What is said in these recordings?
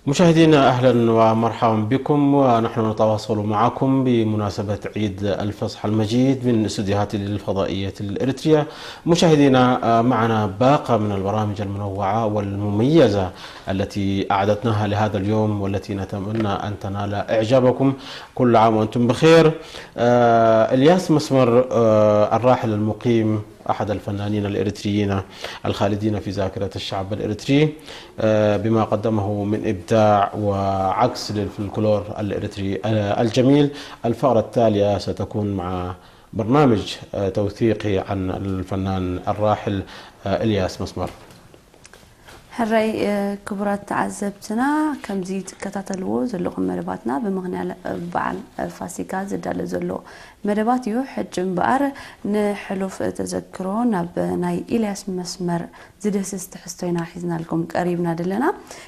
مشاهدينا، أهلًا ومرحبا بكم، ونحن نتواصل معكم بمناسبة عيد الفصح المجيد من استديوهات الفضائية الإريترية. مشاهدينا، آه، معنا باقة من البرامج المنوعة والمميزة التي أعددناها لهذا اليوم، والتي نتمنى أن تنال إعجابكم. كل عام وأنتم بخير. آه، إلياس مسمر، آه، الراحل المقيم، أحد الفنانين الإريتريين الخالدين في ذاكرة الشعب الإريتري، آه، بما قدمه من إبداع وعكس للفلكلور الإريتري، آه، الجميل. الفقرة التالية ستكون مع برنامج، آه، توثيقي عن الفنان الراحل، آه، إلياس مسمر. ሕራይ፣ እ፣ ክቡራት ተዓዘብትና፣ ከምዚ ትከታተልዎ ዘለኹም መደባትና ብምኽንያት በዓል ፋሲካ ዝዳሎ ዘሎ መደባት እዩ። ሕጂ እምበኣር ንሕሉፍ ተዘክሮ ናብ ናይ ኢልያስ መስመር ዝድህስስ ትሕዝቶ ኢና ሒዝናልኩም ቀሪብና ዘለና።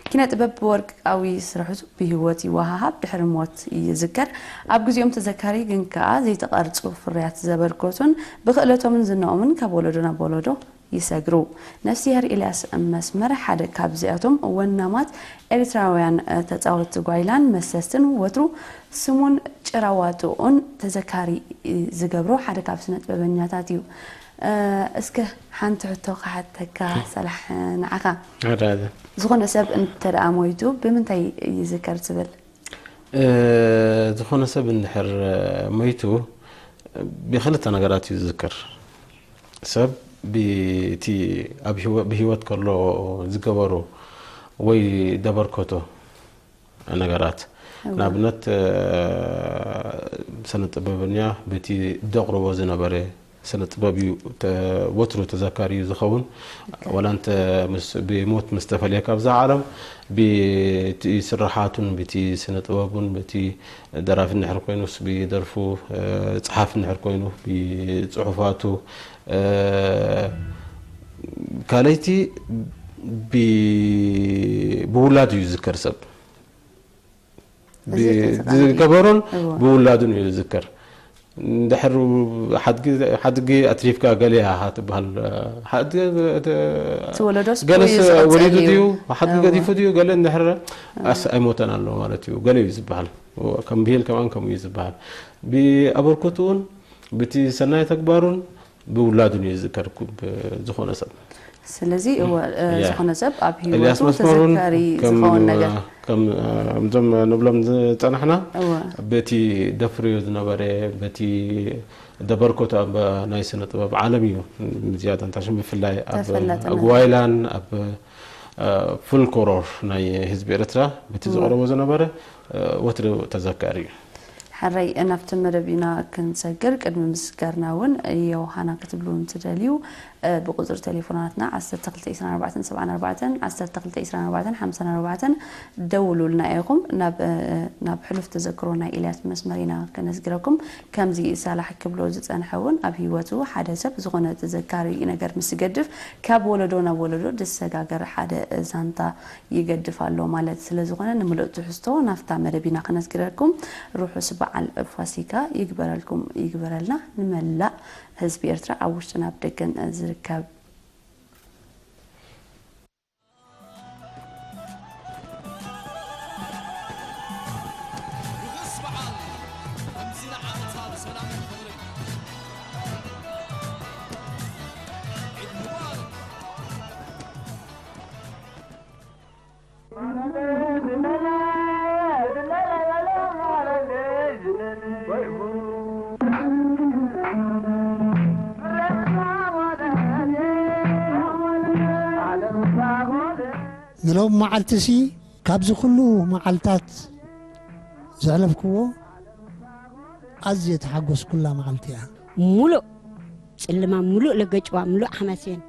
ኪነ ጥበብ ብወርቃዊ ስርሕቱ ብህይወት ይወሃሃብ፣ ድሕሪ ሞት ይዝከር። ኣብ ግዜኦም ተዘካሪ ግን ከኣ ዘይተቐርጹ ፍርያት ዘበርከቱን ብክእለቶምን ዝናኦምን ካብ ወለዶ ናብ ወለዶ ይሰግሩ። ነፍስሄር ኢልያስ መስመር ሓደ ካብዚኣቶም ወናማት ኤርትራውያን ተጻወትቲ ጓይላን መሰስትን ወትሩ ስሙን ጭራዋጥኡን ተዘካሪ ዝገብሮ ሓደ ካብ ስነ ጥበበኛታት እዩ። እስከ ሓንቲ ሕቶ ክሓተካ ሰላሕ ንዓኻ። ዝኾነ ሰብ እንተ ደኣ ሞይቱ ብምንታይ ይዝከር ትብል? ዝኾነ ሰብ እንድሕር ሞይቱ ብክልተ ነገራት እዩ ዝዝከር። ሰብ ብቲ ኣብ ህይወ- ብህይወት ከሎ ዝገበሮ ወይ ደበርከቶ ነገራት። እወ። ንኣብነት፣ እ፣ ስነ ጥበበኛ በቲ ደቕርቦ ዝነበረ ስነ ጥበብ እዩ ተ- ወትሩ ተዘካሪ እዩ ዝኸውን። ኦኬ። ዋላ እንተ ምስ ብሞት ምስ ተፈለየ ካብዛ ዓለም፣ ብቲ ስርሓቱን ብቲ ስነ ጥበቡን በቲ ደራፊ እንድሕር ኮይኑስ ብደርፉ፣ እ፣ ጸሓፊ እንድሕር ኮይኑ ብጽሑፋቱ፣ እ፣ ካልኣይቲ ብ- ብውላዱ እዩ ዝዝከር ሰብ። እዚ ብ- ተዘካሪ ዝገበሮን እዎ። ብውላዱን እዩ ዝዝከር። እንድሕር ሓድጊ ሓድጊ ኣትሪፍካ ገለ ኢኻ ትበሃል። ሓድጊ እቲ ወለዶስ ገለስ ብኡ እዩ ዝቐጸል ወሊዱ እዩ። ድዩ፣ ሓድጊ እዎ። ገዲፉ ድዩ፣ ገለ እንድሕር ኣስ ኣይሞተን ኣሎ ማለት እዩ፣ ገለ እዩ ዝበሃል። ከም ብሂል ከማን ከምኡ እዩ ዝበሃል። ብኣበርክትኡን ብቲ ሰናይ ተግባሩን ብውላዱን እዩ ዝዝከር፣ ብ- ዝኾነ ሰብ። ስለዚ እወ፣ እ፣ ያ። ዝኾነ ሰብ ኣብ ህይወቱ ኤልያስ መስመሩን ተዘካሪ ከም ዝኸውን ነገር። ከም፣ እ፣ እዞም ንብሎም ዝጸናሕና እወ። በቲ ደፍርዮ ዝነበረ፣ በቲ ደበርኮቱ ኣብ ናይ ስነ ጥበብ ዓለም እዩ ዝያዳ እንታሽም ብፍላይ ኣብ ተፈላጥነት። ጓይላን ኣብ፣ እ፣ ፍልኮሮር ናይ ህዝቢ ኤርትራ በቲ እወ። ዘቕረቦ ዝነበረ፣ እ፣ ወትሩ ተዘካሪ እዩ። ሕራይ ናብቲ መደብ ኢና ክንሰግር። ቅድሚ ምስጋርና እውን ዮሃና ክትብሉ እንትደልዩ፣ እ፣ ብቁጽሪ ቴሌፎናትና ዓሰርተ ክልተ ዕስራን ኣርባዕተን ሰብዓን ኣርባዕተን፣ ዓሰርተ ክልተ ዕስራን ኣርባዕተን ሓምሳን ኣርባዕተን ደውሉልና ኢኹም። ናብ፣ እ፣ ናብ ሕሉፍ ተዘክሮ ናይ ኤልያስ መስመር ኢና ከነስግረኩም። ከምዚ ሳላሕ ክብሎ ዝጸንሐ እውን ኣብ ህይወቱ ሓደ ሰብ ዝኾነ ተዘካሪ ነገር ምስ ዝገድፍ ካብ ወለዶ ናብ ወለዶ ዝሰጋገር ሓደ ዛንታ ይገድፍ ኣሎ ማለት ስለ ዝኾነ፣ ንምሉእ ትሕዝቶ ናብታ መደብ ኢና ክነስግረኩም። ርሑስ በዓል ፋሲካ ይግበረልኩም፣ ይግበረልና። ንመላእ ህዝቢ ኤርትራ ኣብ ውሽጥን ኣብ ደገን ዝርከብ። ንሎም መዓልትሲ ካብዚ ኩሉ መዓልታት ዘሕለፍክዎ ኣዝየ ተሓጎስኩላ መዓልቲ እያ። ሙሉእ ጽልማ፣ ሙሉእ ለገጭዋ፣ ሙሉእ ሓማሴን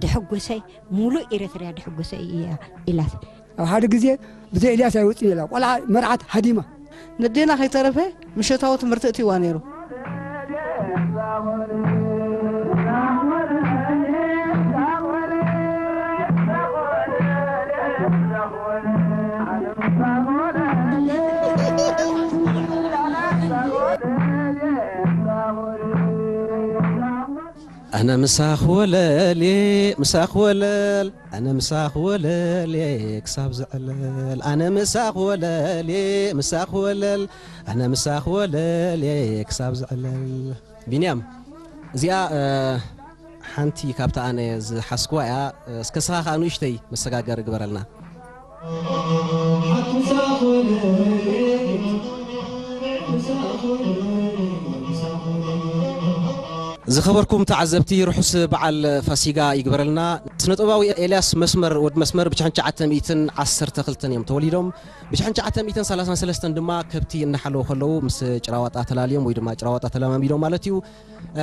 ደሐጎሰይ፣ ሙሉእ ኤረትርያ ደሐጎሰይ እያ ኢላት። ኣብ ሓደ ግዜ ብዘይ ኤልያስ ኣይወጽን ኢላ ቆልዓ መርዓት ሃዲማ። ነዴና ከይተረፈ ምሸታዊ ትምህርቲ እትይዋ ነይሩ። ኣነ ምሳኽ ወለል እየ፣ ምሳኽ ወለል፣ ኣነ ምሳኽ ወለል እየ ክሳብ ዝዕለል። ኣነ ምሳኽ ወለል እየ፣ ምሳኽ ወለል፣ ኣነ ምሳኽ ወለል እየ ክሳብ ዝዕለል። ቢንያም፣ እዚኣ፣ እ፣ ሓንቲ ካብታ ኣነ ዝሓዝኩዋ እያ። እስከ ንስኻ ኸኣ ንእሽተይ መሰጋገሪ ግበረልና። ዝኸበርኩም ተዓዘብቲ፣ ርሑስ በዓል ፋሲጋ ይግበረልና። ስነ-ጥበባዊ ኤልያስ መስመር፣ ወዲ መስመር፣ ብሽሕን ትሽዓተ ሚእትን ዓሰርተ ክልተን እዮም ተወሊዶም። ብሽሕን ትሽዓተ ሚእትን ሰላሳን ሰለስተን ድማ ከብቲ እናሓለዉ ከለዉ ምስ ጭራዋጣ ተላልዮም ወይ ድማ ጭራዋጣ ተለማሚዶም ማለት እዩ።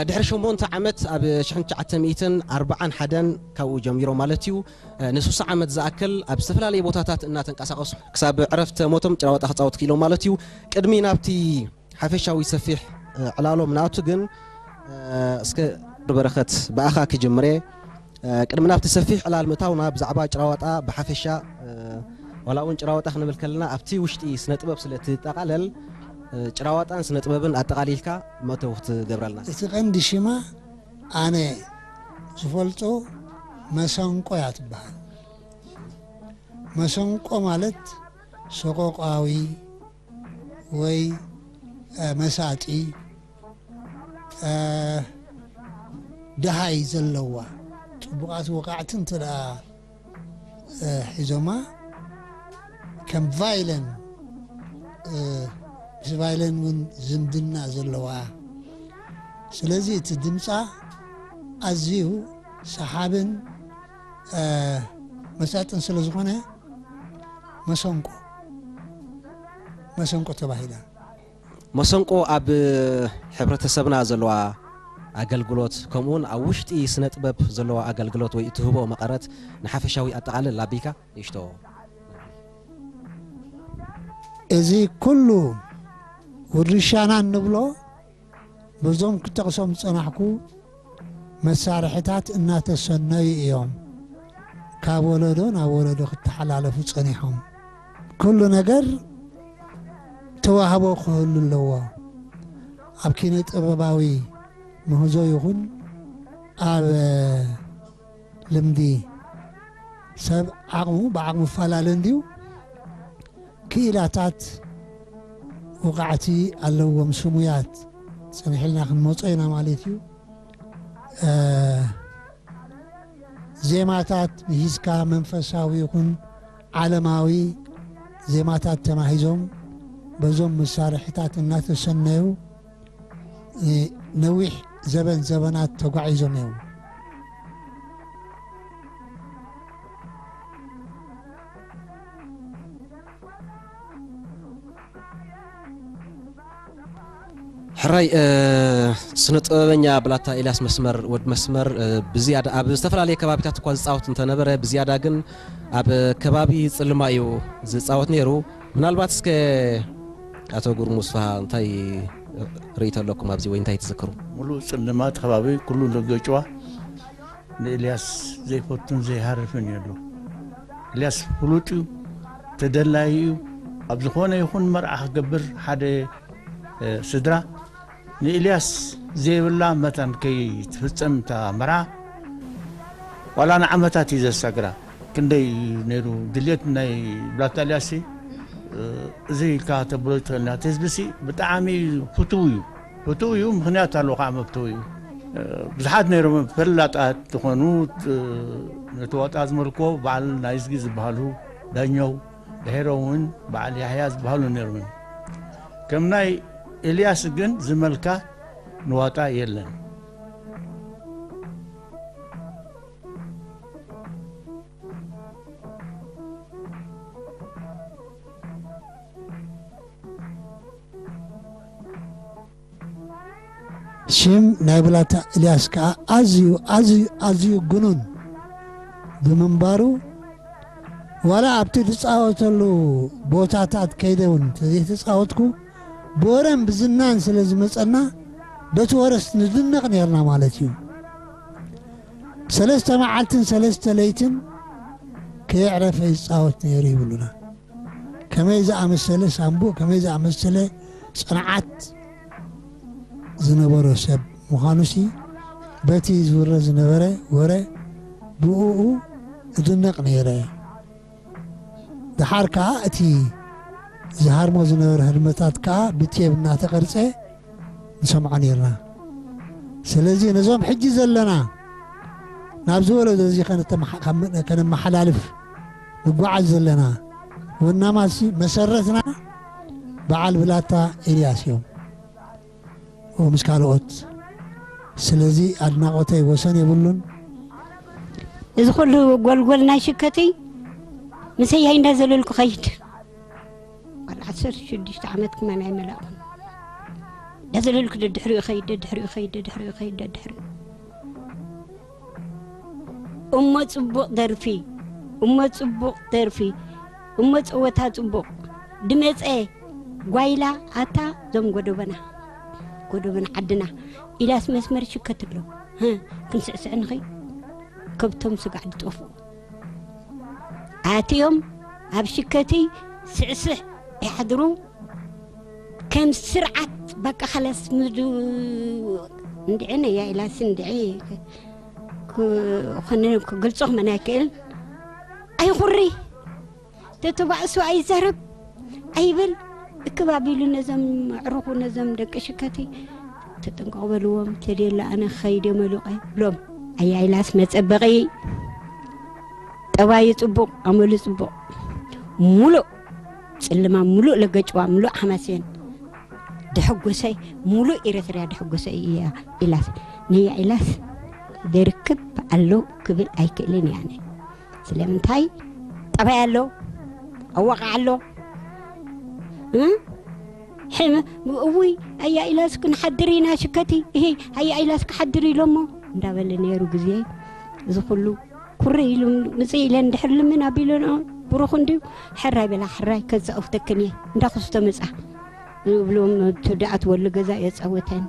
ድሕሪ ሸሞንተ ዓመት ኣብ ሽሕን ትሽዓተ ሚእትን ኣርብዓን ሓደን ካብኡ ጀሚሮም ማለት እዩ። ንስሳ ዓመት ዝኣክል ኣብ ዝተፈላለየ ቦታታት እናተንቀሳቐሱ ክሳብ ዕረፍተ ሞቶም ጭራዋጣ ክጻወቱ ክኢሎም ማለት እዩ። ቅድሚ ናብቲ ሓፈሻዊ ሰፊሕ ዕላሎም ንኣቱ ግን፣ እስከ በረኸት ብኣኻ ክጅምር እየ። ቅድሚ ናብቲ ሰፊሕ ዕላል ምእታውና ብዛዕባ ጭራዋጣ ብሓፈሻ፣ ዋላ እውን ጭራዋጣ ክንብል ከለና ኣብቲ ውሽጢ ስነ ጥበብ ስለ እትጠቓለል፣ ጭራዋጣን ስነ ጥበብን ኣጠቓሊልካ መእተዊ ክትገብረልና። እቲ ቀንዲ ሽማ ኣነ ዝፈልጦ መሰንቆ እያ ትበሃል። መሰንቆ ማለት ሰቆቋዊ ወይ፣ እ፣ መሳጢ፣ እ፣ ደሃይ ዘለዋ፣ ጽቡቓት ወቃዕቲ እንተ ደኣ፣ እ፣ ሒዞማ፣ ከም ቫይለን፣ እ፣ ምስ ቫይለን እውን ዝምድና ዘለዋ። ስለዚ እቲ ድምጻ ኣዝዩ ሰሓብን፣ እ፣ መሳጥን ስለ ዝኾነ መሰንቆ፣ መሰንቆ ተባሂላ። መሰንቆ ኣብ ሕብረተሰብና ዘለዋ ኣገልግሎት፣ ከምኡውን ኣብ ውሽጢ ስነ ጥበብ ዘለዋ ኣገልግሎት ወይ እትህቦ መቐረት ንሓፈሻዊ ኣጠቓልል ኣቢልካ ንእሽቶ። እዚ ኩሉ ውርሻና እንብሎ በዞም ክጠቕሶም ዝጸናሕኩ መሳርሕታት እናተሰነዩ እዮም ካብ ወለዶ ናብ ወለዶ ክተሓላለፉ ጸኒሖም። ኩሉ ነገር ተዋህቦ ክህሉ ኣለዎ። ኣብ ኪነ ጥበባዊ ምህዞ ይኹን ኣብ ልምዲ ሰብ ዓቕሙ ብዓቕሙ ይፈላለ እንድዩ። ክኢላታት ውቃዕቲ ኣለዎም፣ ስሙያት፣ ጽንሕ ኢልና ክንመጾ ኢና ማለት እዩ። እ፣ ዜማታት ሒዝካ መንፈሳዊ ይኹን ዓለማዊ ዜማታት ተማሂዞም በዞም መሳርሒታት እናተሰነዩ፣ እ፣ ነዊሕ ዘበን ዘበናት ተጓዒዞም እዮም። ሕራይ፣ እ፣ ስነ ጥበበኛ ብላታ ኤልያስ መስመር፣ ወድ መስመር፣ እ፣ ብዝያዳ ኣብ ዝተፈላለየ ከባቢታት እኳ ዝጻወት እንተነበረ፣ ብዝያዳ ግን ኣብ ከባቢ ጽልማ እዩ ዝጻወት ነይሩ። ምናልባት እስከ ኣቶ ጉርሙ ስፍሃ እንታይ ርእይቶ ኣለኩም ኣብዚ ወይ እንታይ ትዝክሩ? ሙሉእ ጽልማ እቲ ከባቢ ኩሉ ንገጭዋ ንኤልያስ ዘይፈቱን ዘይሃርፍን እዩ ኣሎ። ኤልያስ ፍሉጥ እዩ፣ ተደላዪ እዩ። ኣብ ዝኾነ ይኹን መርዓ ክገብር ሓደ፣ እ፣ ስድራ ንኤልያስ ዘይብላ መታን ከይትፍጸም እታ መርዓ ዋላ ንዓመታት እዩ ዘሳግራ። ክንደይ እዩ ነይሩ ድልየት ናይ ብላታ ኤልያስ፣ እ፣ እዚ ኢልካ ተብሎ ትኽእልና። እቲ ህዝቢ ሲ ብጣዕሚ ፍቱው እዩ። ፍቱው እዩ፣ ምኽንያት ኣለዎ ከዓ መፍተዊ እዩ። እ፣ ብዙሓት ነይሮም ፈላጣት ዝኾኑ፣ እ፣ ነቲ ዋጣ ዝመልክዎ በዓል ናይዝጊ ዝበሃሉ ዳኛው፣ ድሒሮም እውን በዓል ያሕያ ዝበሃሉ ነይሮም። ከም ናይ ኤልያስ ግን ዝመልካ ንዋጣ የለን። ሽም ናይ ብላታ ኤልያስ ከኣ ኣዝዩ፣ ኣዝዩ፣ ኣዝዩ ግኑን ብምንባሩ፣ ዋላ ኣብቲ ዝጻወተሉ ቦታታት ከይደ እውን እንተዘይተጻወትኩ፣ ብወረን ብዝናን ስለ ዝመጸና፣ በቲ ወረስ ንድነቕ ነይርና ማለት እዩ። ሰለስተ መዓልትን ሰለስተ ለይትን ከየዕረፈ ይጻወት ነይሩ ይብሉና። ከመይ ዝኣመሰለ ሳንቡእ፣ ከመይ ዝኣመሰለ ጽንዓት ዝነበሮ ሰብ ምዃኑሲ በቲ ዝውረ ዝነበረ ወረ ብእኡ እድነቕ ነይረ። ደሓር ከኣ እቲ ዝሃርሞ ዝነበረ ህልምታት ከኣ ብቴብ እናተቐርጸ ንሰምዖ ነይርና። ስለዚ ነዞም ሕጂ ዘለና ናብዚ ወለዶ እዚ ከነተመሓ-፣ ከም-፣ ከነመሓላልፍ ንጓዓዝ ዘለና ወናማሲ መሰረትና በዓል ብላታ ኤልያስ እዮም። ምስ ካልኦት። ስለዚ ኣድናቖተይ ወሰን የብሉን። እዚ ኩሉ ጎልጎል ናይ ሽከተይ ምሰያይ እንዳዘለልኩ ኸይድ። ጓል ዓሰርተ ሽዱሽተ ዓመት ክማን ኣይመላእኩን። እንዳዘለልኩ ደድሕሪኡ ኸይድ፣ ደድሕሪኡ ኸይድ፣ ደድሕሪኡ ኸይድ፣ ደድሕሪኡ። እሞ ጽቡቕ ደርፊ፣ እሞ ጽቡቕ ደርፊ፣ እሞ ጸወታ ጽቡቕ። ድመጸ ጓይላ ኣታ ዞም ጎደቦና፣ ጎደቦና ዓድና ኢላስ መስመር ሽከት ኣሎ። ህ፣ ክንስዕስዕ ንኸይድ። ከብቶም ስጋዕ ድጠፍኡ። ኣትዮም ኣብ ሽከቲ ስዕስዕ ይሓድሩ። ከም ስርዓት በቃ ኸለስ ምዱ እንድዒ ነያ ኢላስ እንድዒ ክ-፣ ኸነ-፣ ክገልጾ ኸመን ኣይክእል። ኣይኹሪ፣ ተተባእሱ ኣይዛረብ ኣይብል። እክብ ኣቢሉ ነዞም ኣዕሩኹ፣ ነዞም ደቂ ሽከቲ፣ "ተጠንቀቑ በልዎም፣ ተድየለ ኣነ ክኸይድ እየ መሉቐ" ብሎም። ኣያ ኢላስ መጸበቒ፣ ጠባዩ ጽቡቕ፣ ኣመሉ ጽቡቕ፣ ሙሉእ ጽልማ፣ ሙሉእ ለገጭዋ፣ ሙሉእ ሓማሴን ደሐጎሰ፣ ሙሉእ ኤረትርያ ደሐጎሰ እያ ኢላስ። ነያ ኢላስ ደርክብ ኣሎ ክብል ኣይክእልን እየ ኣነ። ስለምንታይ? ጠባይ ኣሎ፣ ኣዋቕዓ ኣሎ። እ? ሕም-፣ እውይ፣ ኣያ ኢላስ ክንሓድር ኢና ሽከቲ፣ እሂ፣ ኣያ ኢላስ ክሓድር ኢሎሞ እንዳበለ ነይሩ ግዜ። እዚ ኩሉ ኩሪ ኢሉ ምጽእ ኢለን ድሕር ልምን ኣቢለንኦ፣ ብሩኽ እንድዩ፣ ሕራይ በላ፣ ሕራይ ከዛኡፍተክን እየ፣ እንዳኹስቶ መጻ ዝብሎም፣ እቲ ደኣ ትወሉ ገዛ የጻወተን።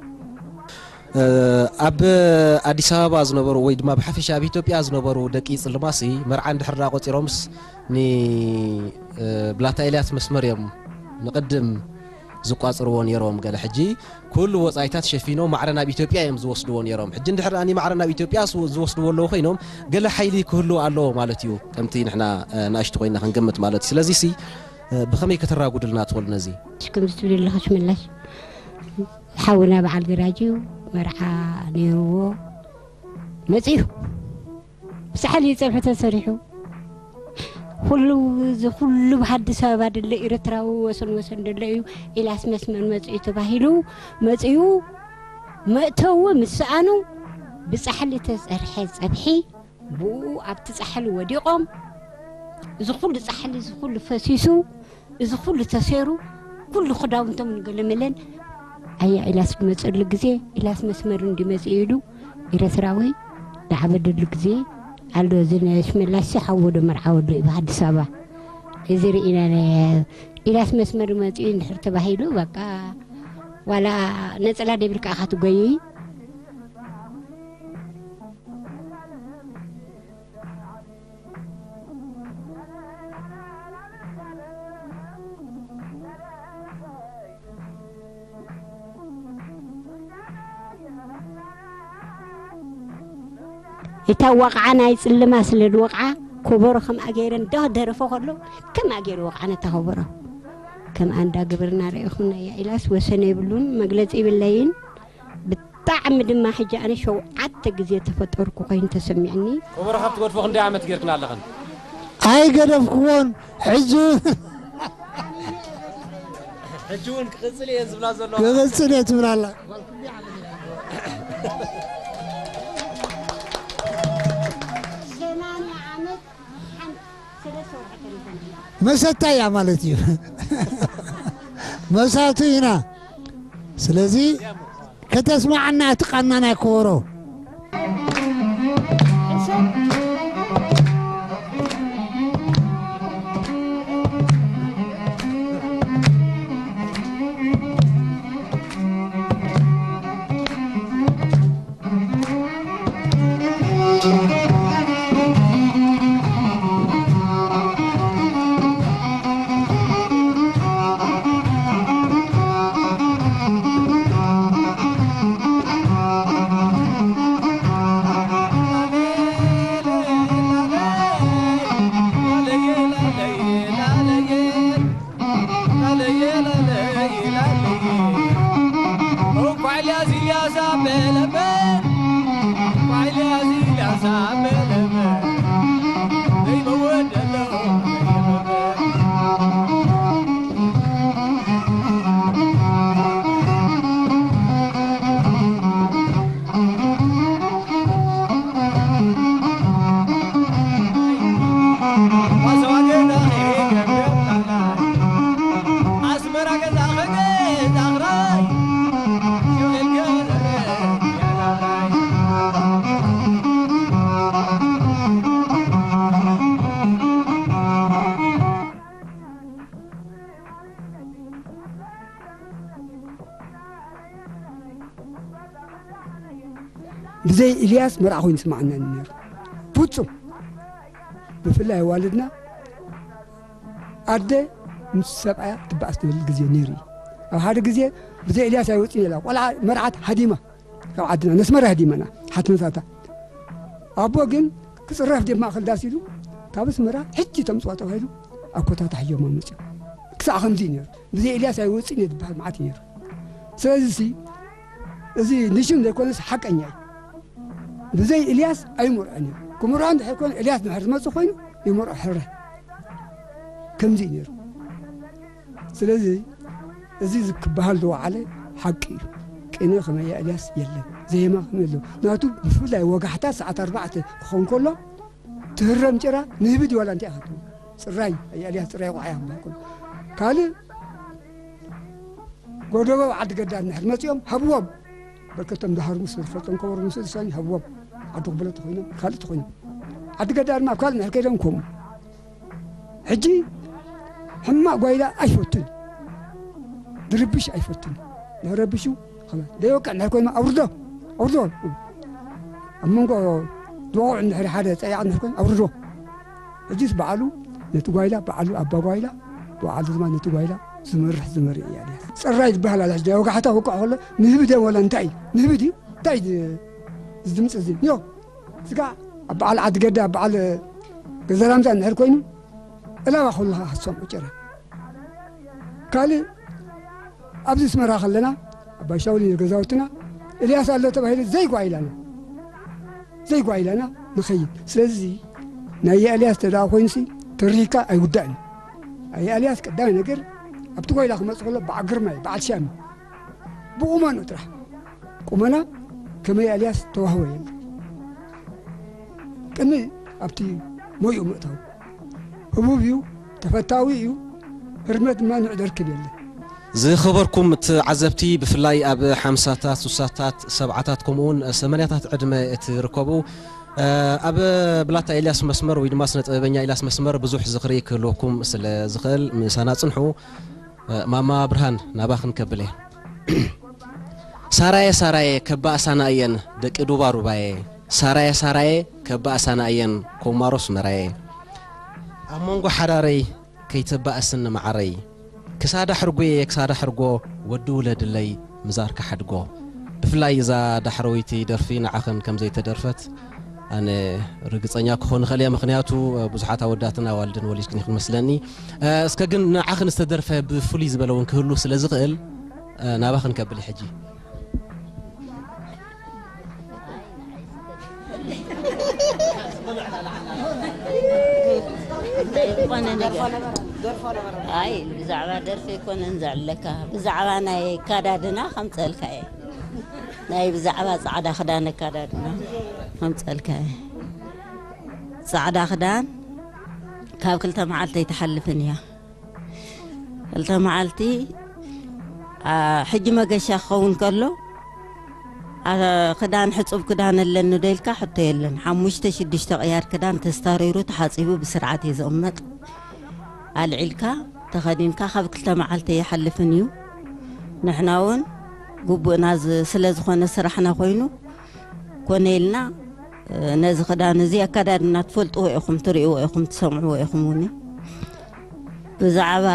እ፣ ኣብ ኣዲስ ኣበባ ዝነበሩ ወይ ድማ ብሓፈሻ ኣብ ኢትዮጵያ ዝነበሩ ደቂ ጽልማሲ መርዓ እንድሕር ደኣ ቆጺሮምስ ን-፣ እ፣ ብላታ ኤልያስ መስመር እዮም ንቕድም ዝቋጽርዎ ነይሮም። ገለ ሕጂ ኩሉ ወጻኢታት ሸፊኖም ማዕረ ናብ ኢትዮጵያ እዮም ዝወስድዎ ነይሮም። ሕጂ እንድሕር ደኣ ማዕረ ናብ ኢትዮጵያ ዝወ-፣ ዝወስድዎ ኣለዉ ኮይኖም ገለ ሓይሊ ክህሉ ኣለዎ ማለት እዩ። ከምቲ ንሕና፣ እ፣ ንኣሽቱ ኮይና ክንገምት ማለት እዩ። ስለዚሲ፣ እ፣ ብኸመይ ከተራጉድልና ትኽእሉ ነዚ? ከምዚ ትብል ኣለኻ ሽመላሽ፣ ሓውና በዓል ገራጅ እዩ፣ መርዓ ነይርዎ መጺኡ። ብሳሕል እዩ ጸብሒ ተሰሪሑ። ኩሉ፣ እዚ ኩሉ ብሃዲ ሰበባ ደሎ ኤርትራዊ ወሰን ወሰን ደሎ እዩ። ኢላስ መስመር መጺኡ ተባሂሉ መጺኡ። መእተዊ ምስ ሰኣኑ ብጻሕሊ ተጸርሐ ጸብሒ ብኡ ኣብቲ ጻሕሊ ወዲቖም። እዚ ኩሉ ጻሕሊ፣ እዚ ኩሉ ፈሲሱ፣ እዚ ኩሉ ተሰይሩ፣ ኩሉ ክዳውንቶም ንገለመለን። ኣያ ኢላስ ዝመጸሉ ግዜ፣ ኢላስ መስመር እንዲ መጺኡ ኢሉ ኤርትራዊ ዝዓበደሉ ግዜ ኣሎ። እዚ ናይ ሽመላስ ሓዎ ዶ መርዓ ወዶ እዩ ኣብ ኣዲስ ኣበባ። እዚ ርኢና ናይ ኢላስ መስመር መጺኡ እንድሕር ተባሂሉ፣ በቃ፣ ዋላ ነጸላ ደቢርካ ኢኻ ትጎይይ። እታ ወቕዓ ናይ ጽልማ ስለ ዝወቕዓ፣ ኮቦሮ ከምኣ ገይረን ዶ ደረፎ ከሎ፣ ከምኣ ገይሩ ወቕዓ ነታ ኮቦሮ። ከምኣ እንዳገበርና ርኢኹምና እያ ኢላስ ወሰን የብሉን፣ መግለጺ ይብለይን። ብጣዕሚ ድማ ሕጂ ኣነ ሸውዓተ ግዜ ተፈጠርኩ ኮይኑ ተሰሚዕኒ። ኮቦሮ ካብ ትገድፎ ክንደይ ዓመት ጌርክን ኣለኽን? ኣይገደፍክዎን። ሕጂ እውን ሕጂ እውን ክቕጽል እየ ዝብላ ዘለዋ። ክቕጽል እየ ትብላ ኣላ። ሰማንያ ዓመት ሓንቲ ሰለስተ ወርሒ ተሪፈን። መሰታ እያ ማለት እዩ። መሳቱ ኢና። ስለዚ ከተስማዓና እቲ ቃና ናይ ኮቦሮ። ብዘይ ኢልያስ መርዓ ኮይኑ ይስማዓና ነይሩ። ፍጹም። ብፍላይ ኣዋልድና ኣደ ምስ ሰብኣያ ትበኣስ ትብል ግዜ ነይሩ እዩ። ኣብ ሓደ ግዜ ብዘይ ኢልያስ ኣይወፅን ኢላ ቆልዓ መርዓት ሃዲማ ካብ ዓድና ነስመራ ሃዲመና ሓትነታታ። ኣቦ ግን ክፅረፍ ደብ ማእኸል ዳስ ኢሉ ካብ ኣስመራ ሕጂ ተምፅዋ ተባሂሉ ኣብ ኮታ ታሕዮማ መፅኡ። ክሳዕ ከምዚ እዩ ነይሩ። ብዘይ ኢልያስ ኣይወፅን እየ ዝበሃል መዓት እዩ ነይሩ። ስለዚ ሲ እዚ ንሽም ዘይኮነስ ሓቀኛ እዩ። ብዘይ ኢልያስ ኣይመርዖን እዩ። ክምርዖ እንድሕር ኮይኑ ኢልያስ ድሕር ዝመፅእ ኮይኑ ይመርዖ ሕረ። ከምዚ እዩ ነይሩ። ስለዚ እዚ ክበሃል ዝወዓለ ሓቂ እዩ። ቅነ ከመያ ኢልያስ የለን። ዜማ ከመይ ኣሎ። ናቱ ብፍላይ ወጋሕታ ሰዓት ኣርባዕተ ክኸውን ከሎ ትህረም ጭራ ንህቢ ድዋላ እንታይ ኢኻ ትብል? ጽራይ፣ ኣያ ኤልያስ ጽራይ ቆዓያ ክበሃል ከሎ። ካልእ ጎደቦ ዓዲ ገዳ እንድሕር መጺኦም ሃብዎም። በርከቶም ዝሃርሙ ስለ ዝፈልጦም ከበሮ ምስ ዝሳኒ ሃብዎም። ዓዲ ክብሎ ተኾይኖም፣ ካልእ ተኾይኖም። ዓዲ ገዳ ድማ ኣብ ካልእ እንድሕር ከይዶም ከምኡ። ሕጂ ሕማቕ ጓይላ ኣይፈቱን። ድርብሽ ኣይፈቱን። ንረብሹ ኸመ-፣ ደይወቅዕ እንድሕር ኮይኖም ኣውርዶ፣ ኣውርዶ። ኣብ መንጎ ዝወቕዑ እንድሕር ሓደ ጸያቕ እንድሕር ኮይኑ ኣውርዶ። ሕጂስ በዓሉ ነቲ ጓይላ፣ በዓሉ ኣባ ጓይላ፣ በዓሉ ድማ ነቲ ጓይላ ዝመርሕ ዝመርእ እዩ ኣልያስ። ጽራይ ዝበሃል ኣላ ሕጂ ናይ ወጋሕታ ክውቅዖ ከሎ ንህቢ ድዮም ዋላ እንታይ እዩ? ንህቢ ድዩ? እንታይ እዩ እዚ ድምጺ እዚ? ዮ፣ ስጋ ኣብ በዓል ዓዲ ገዳ፣ ኣብ በዓል ገዛ ላምዛ እንድሕር ኮይኑ እላባ ከለኻ ክትሰምዖ ጭራ። ካልእ ኣብዚ ኣስመራ ከለና ኣባ ሻውል እዩ ገዛውትና። ኤልያስ ኣሎ ተባሂሉ ዘይጓይላና፣ ዘይጓይላና ንኸይድ። ስለዚ ናይ ኤልያስ ተደኣ ኮይኑሲ ተሪካ ኣይውዳእን። ኣየ ኤልያስ ቀዳማይ ነገር ኣብቲ ጓይላ ክመጽእ ከሎ በዓል ግርማይ፣ በዓል ሻሚ ብቑመኑ ጥራሕ። ቁመና ከመይ ኤልያስ ተዋህቦ የለን። ቅድሚ ኣብቲ ሞይኡ ምእታው ህቡብ እዩ፣ ተፈታዊ እዩ። ህርመት ድማ ንዑ ደርክብ የለን። ዝኸበርኩም ተዓዘብቲ፣ ብፍላይ ኣብ ሓምሳታት፣ ሱሳታት፣ ሰብዓታት፣ ከምኡውን ሰማንያታት ዕድመ እትርከቡ፣ እ፣ ኣብ ብላታ ኤልያስ መስመር ወይ ድማ ስነ ጥበበኛ ኤልያስ መስመር ብዙሕ ዝኽሪ ክህልወኩም ስለ ዝኽእል ምሳና ጽንሑ። እ፣ ማማ ብርሃን ናባኽን ከብል እየ። ሳራየ ሳራየ ከባእሳና እየን ደቂ ዱባ ሩባየ። ሳራየ ሳራየ ከባእሳና እየን ኮማሮ ስመራየ። ኣብ መንጎ ሓዳረይ ከይተባእስኒ መዓረይ። ክሳዳ ሕርጉየ ክሳዳ ሕርጎ ወዲ ውለድለይ ምዛርካ ሓድጎ። ብፍላይ እዛ ዳሕረወይቲ ደርፊ ንዓኽን ከም ዘይተደርፈት ኣነ ርግጸኛ ክኾን እኽእል እየ። ምኽንያቱ፣ እ፣ ብዙሓት ኣወዳትን ኣዋልድን ወሊድክን ኢኽን መስለኒ። እ፣ እስከ ግን ንዓኽን ዝተደርፈ ብፍሉይ ዝበለ እውን ክህሉ ስለ ዝኽእል፣ እ፣ ናባኽን ከብል እየ ሕጂ። እንታይ ዝኾነ ነገር? ኣይ፣ ብዛዕባ ደርፊ ኣይኮነን ዘዕለካ፣ ብዛዕባ ናይ ኣካዳድና ከምፀልካ እየ። ናይ ብዛዕባ ጻዕዳ ክዳን ኣካዳድና ከምፀልካ እየ። ጻዕዳ ክዳን ካብ ክልተ መዓልቲ ኣይትሓልፍን እያ። ክልተ መዓልቲ፣ ኣ፣ ሕጂ መገሻ ክኸውን ከሎ፣ ኣ፣ ክዳን ሕጹብ ክዳን ኣለኒ ዶ ኢልካ ሕቶ የለን። ሓሙሽተ ሽዱሽተ ቅያድ ክዳን ተስታሪሩ ተሓጺቡ ብስርዓት እዩ ዝቕመጥ። ኣልዒልካ ተኸዲንካ ካብ ክልተ መዓልቲ ኣይሓልፍን እዩ። ንሕና እውን ግቡእና ዝ-፣ ስለ ዝኾነ ስራሕና ኮይኑ ኮነ ኢልና፣ እ፣ ነዚ ክዳን እዚ ኣከዳድና ትፈልጥዎ ኢኹም፣ ትርእይዎ ኢኹም፣ ትሰምዕዎ ኢኹም እውን። ብዛዕባ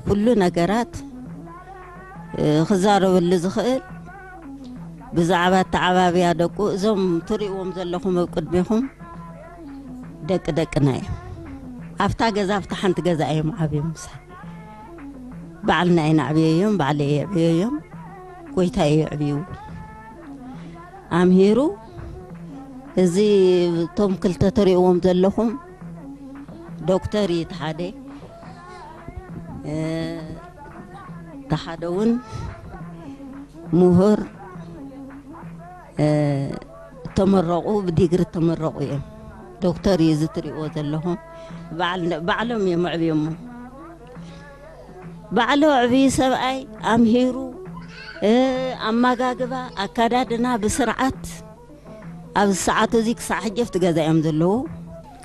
ኩሉ ነገራት፣ እ፣ ክዛረበሉ ዝኽእል ብዛዕባ ኣተዓባብያ ደቁ፣ እዞም ትርእይዎም ዘለኹም ኣብ ቅድሜኹም ደቂ ደቅና እዮም። ኣብታ ገዛ፣ ኣብታ ሓንቲ ገዛ እዮም ዓብዮም ምሳይ። ባዕልና ኣይነዕብየዮም፣ ባዕለይ የዕብየዮም፣ ጎይታ እዩ የዕብዩ። ኣምሂሩ፣ እዚ እቶም ክልተ ትርእይዎም ዘለኹም ዶክተር እዩ እቲ ሓደ፣ እ፣ እቲ ሓደ እውን ምሁር፣ እ፣ ተመረቑ፣ ብዲግሪ ተመረቑ እዮም። ዶክተር እዩ እዚ ትርእይዎ ዘለኹም። ባዕል-፣ ባዕሎም እዮም ኣዕብዮሞ። ባዕሉ ኣዕብዩ ሰብኣይ ኣምሂሩ፣ እ፣ ኣመጋግባ፣ ኣከዳድና ብስርዓት ኣብዚ ሰዓት እዚ ክሳዕ ሕጂ ኣብቲ ገዛ እዮም ዘለዉ።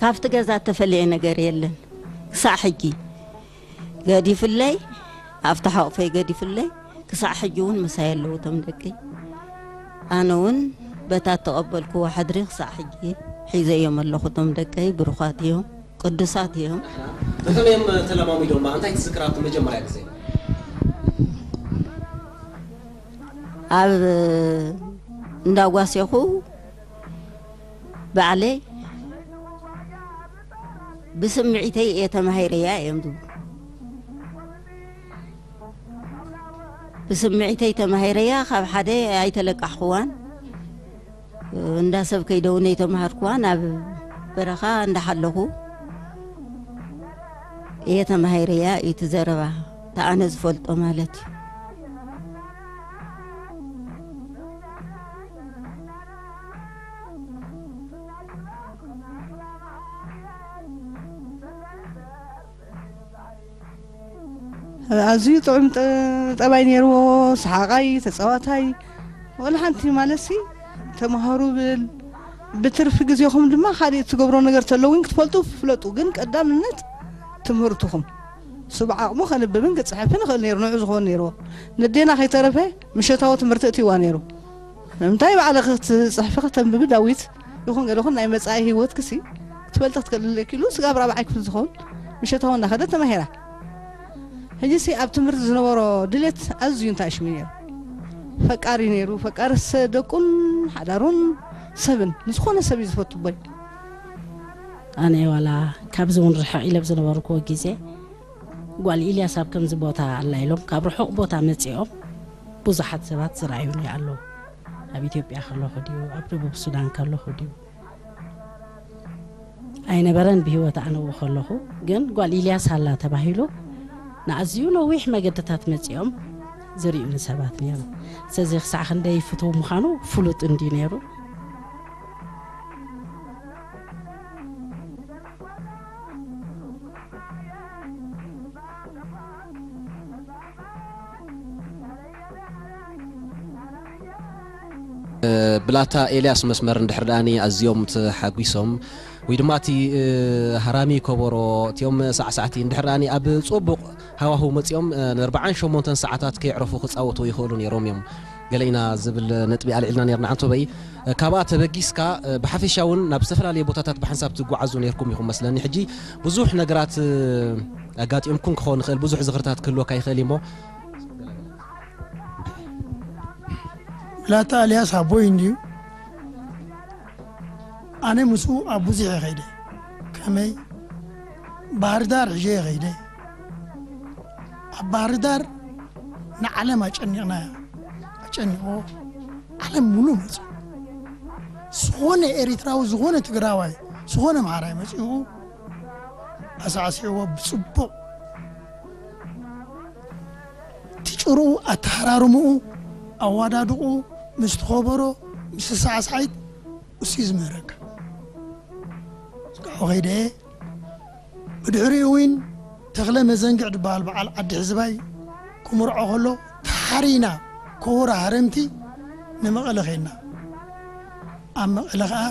ካብቲ ገዛ እተፈልየ ነገር የለን። ክሳዕ ሕጂ ገዲፍለይ፣ ኣብቲ ሓቑፈይ ገዲፍለይ፣ ክሳዕ ሕጂ እውን ምሳይ ኣለዉ እቶም ደቂ። ኣነ እውን በታ እተቐበልክዎ ሕድሪ ክሳዕ ሕጂ ሒዘዮም ኣለኹ። እቶም ደቀይ ብሩኻት እዮም፣ ቅዱሳት እዮም። ብኸመይ እዮም ተለማሚዶማ? እንታይ ትዝክር ኣብቲ መጀመርያ ግዜ? ኣብ እንዳጓሴኹ ባዕለይ ብስምዒተይ እየ ተማሂረያ እዮም ዝብሉ። ብስምዒተይ ተማሂረያ፣ ካብ ሓደ ኣይተለቃሕኽዋን። እንዳ ሰብ ከይደውን ኣይተማሃርክዋን፣ ኣብ በረኻ እንዳሓለኹ እየ ተማሂረያ እዩ እቲ ዘረባ፣ እቲ ኣነ ዝፈልጦ ማለት እዩ። ኣዝዩ ጥዑም ጠ- ጠባይ ነይርዎ። ሰሓቓይ፣ ተፃዋታይ፣ ወላ ሓንቲ ማለትሲ ተምሃሩ ብል። ብትርፊ ግዜኹም ድማ ካልእ ትገብሮ ነገር ተሎ እውን ክትፈልጡ ፍለጡ። ግን ቀዳምነት ትምህርትኹም። እሱ ብዓቕሙ ከንብብን ክፅሕፍን ይኽእል ነይሩ፣ ንዑ ዝኾን ነይርዎ። ነዴና ከይተረፈ ምሸታዊ ትምህርቲ እትይዋ ነይሩ። ንምንታይ ባዕልኺ ክትፅሕፊ ከተንብቢ ዳዊት ይኹን ገለኹን ናይ መፃኢ ህይወትክሲ ክትፈልጢ ክትክእሊ ኣለኪ ኢሉ ስጋብ ራብዓይ ክፍሊ ዝኸውን ምሸታዊ እናኸደ ተማሂራ። ሕጂሲ ኣብ ትምህርቲ ዝነበሮ ድሌት ኣዝዩ እንታይ ሽሙ ነይሩ። ፈቃሪ ነይሩ። ፈቃሪ ሰ- ደቁን ሓዳሩን ሰብን ንዝኾነ ሰብ እዩ ዝፈቱ ቦይ። ኣነ ዋላ ካብዚ እውን ርሕቕ ኢለ ኣብ ዝነበርኩዎ ግዜ ጓል ኢልያስ ኣብ ከምዚ ቦታ ኣላ ኢሎም ካብ ርሑቕ ቦታ መጺኦም ብዙሓት ሰባት ዝረኣዩኒ ኣለዉ። ኣብ ኢትዮጵያ ከለኹ ድዩ ኣብ ደቡብ ሱዳን ከለኹ ድዩ ኣይነበረን ብህይወት ኣነኡ ከለኹ ግን ጓል ኢልያስ ኣላ ተባሂሉ ንኣዝዩ ነዊሕ መገድታት መጺኦም ዝርእዩኒ ሰባት ነይሮም። ስለዚ ክሳዕ ክንደይ ፍቱው ምዃኑ ፍሉጥ እንድዩ ነይሩ። ብላታ ኤልያስ መስመር እንድሕር ደኣኒ ኣዝዮም ተሓጒሶም ወይ ድማ እቲ ሃራሚ ከበሮ እቲኦም ሳዕሳዕቲ እንድሕር ደኣኒ ኣብ ፅቡቕ ሃዋህው መፂኦም ንኣርባዓን ሸሞንተን ሰዓታት ከየዕረፉ ክፃወቱ ይኽእሉ ነይሮም እዮም ገለ ኢና ዝብል ነጥቢ ኣልዒልና ነርና ዓንቶበይ። ካብኣ ተበጊስካ ብሓፈሻ እውን ናብ ዝተፈላለዩ ቦታታት ብሓንሳብ ትጓዓዙ ነርኩም ኢኹም መስለኒ። ሕጂ ብዙሕ ነገራት ኣጋጢምኩም ክኸውን ይኽእል፣ ብዙሕ ዝኽርታት ክህልወካ ይኽእል እሞ ብላታ ኣልያስ ኣቦይ እንድዩ። ኣነ ምስኡ ኣብ ብዙሕ እየ ኸይደ። ከመይ ባህርዳር ሕže እየ ኸይደ። ኣብ ባህርዳር ንዓለም ኣጨኒቕናያ። ኣጨኒቑ ዓለም ሙሉ መፁ። ዝኾነ ኤሪትራዊ፣ ዝኾነ ትግራዋይ፣ ዝኾነ ኣምሓራይ መፂኡ ኣሳዕሲዕዎ ብፅቡቕ እቲ ጭርኡ ኣተሃራርምኡ ኣዋዳድቑ ምስ ተኸበሮ ምስ ተሳዕሳዒት እሱ እዩ ዝምህረካ። እስካዕ ከይደ ብድሕሪኡ እውን ተኽለ መዘንግዕ ዝበሃል በዓል ዓዲ ሕዝባይ ክምርዖ ከሎ ተሓሪና ከወራ ሃረምቲ ንመቐለ ኸይድና። ኣብ መቐለ ኸዓ